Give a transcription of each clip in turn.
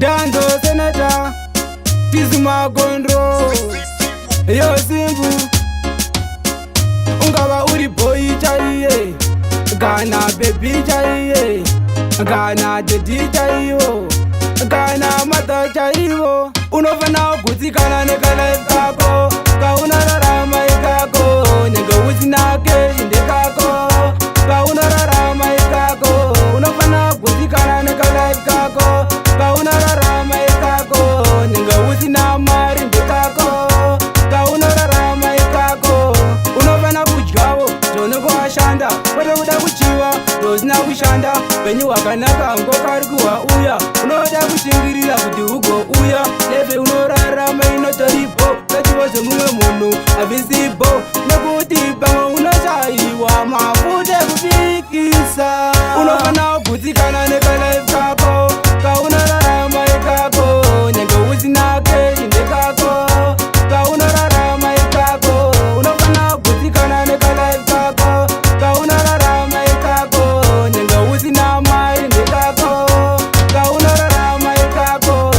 Danzo Senator Tizuma Control yo simbu. Ungava uri boy chaiye, kana baby chaiye, kana daddy chaivo, kana mother chaivo, unofanira kugutsikana nekalife kako kaunorarama ikako, nyange usina cash ndekako kaunorarama ikako. Unofanira kugutsikana nekalife kako kaunorarama ikako, nyange usina mari ndekako kaunorarama ikako. Unofanira kudyawo zvonenge washanda, kwete kuda kuchiva zvausina kushanda. Upenyu hwakanaka ngokari kuhwauya, unoda kushingirira kuti hugouya. Life unorarama inotoripo kachivo zvemumwe munhu havisipo, nekuti pamwe unoshayiwa mafuta ekubikisa. Unofanira kugutsikana nekalife kako kaunorarama ikako, nyange usina cash ndekako kaunorarama ikako. Unofanira kugutsikana nekalife kako kaunorarama ikako, nyange usina mari ndekako kaunorarama ikako.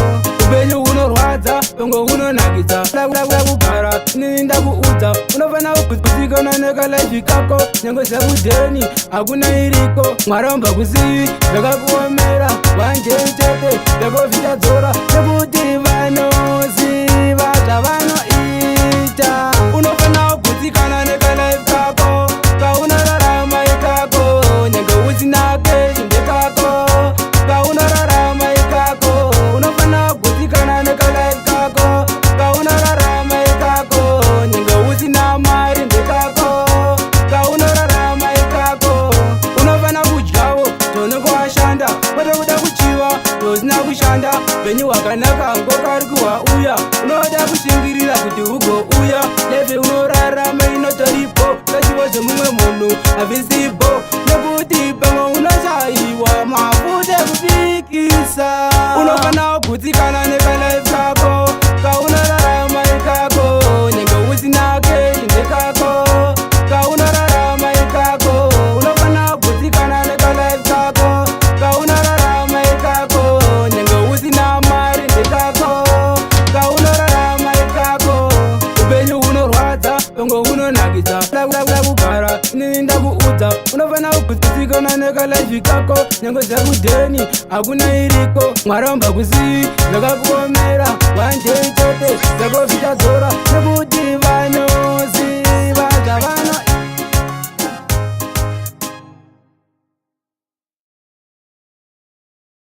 Upenyu hunorwadza, pamwe hunonakidza kuda kugara. Inini ndakuudza, unofanira kugutsikana nekalife kako, nyange zvekudheni hakuna iriko. Mwaramba kusiyi zvakakuomera wanje chete zvako zvichadzora, nekuti vanoziva zvavanoita. Unofanira kugutsikana nekalife kako kaunorarama ikako, nyange usina cash ndekako kaunorarama ikako. Unofanira kugutsikana nekalife kako kaunorarama ikako, nyange usina mari ndekako kaunorarama ikako. Unofanira kudyawo zvonenge washanda, kwete kuda kuchiva zvausina kushanda. Upenyu hwakanaka ngokari kuhwauya, unoda kushingirira kuti hugouya. Life unorarama inotoripo kachivo zvemumwe munhu havisipo, nekuti pamwe unoshayiwa mafuta ekubikisa. Unofanira kugutsikana nekalife kako kaunorarama ikako, nyange usina cash ndekako kaunorarama ikako. Unofanira kugutsikana nekalife kako kaunorarama ikako, nyange usina mari ndekako kaunorarama ikako. Upenyu hunorwadza, pamwe hunonakidza kuda kugara. Inini ndakuudza, unofanira kugutsikana nekalife kako, nyange zvekudheni hakuna iriko. Mwaramba kusiyi zvakakuomera wanje chete zvako zvichadzora, nekuti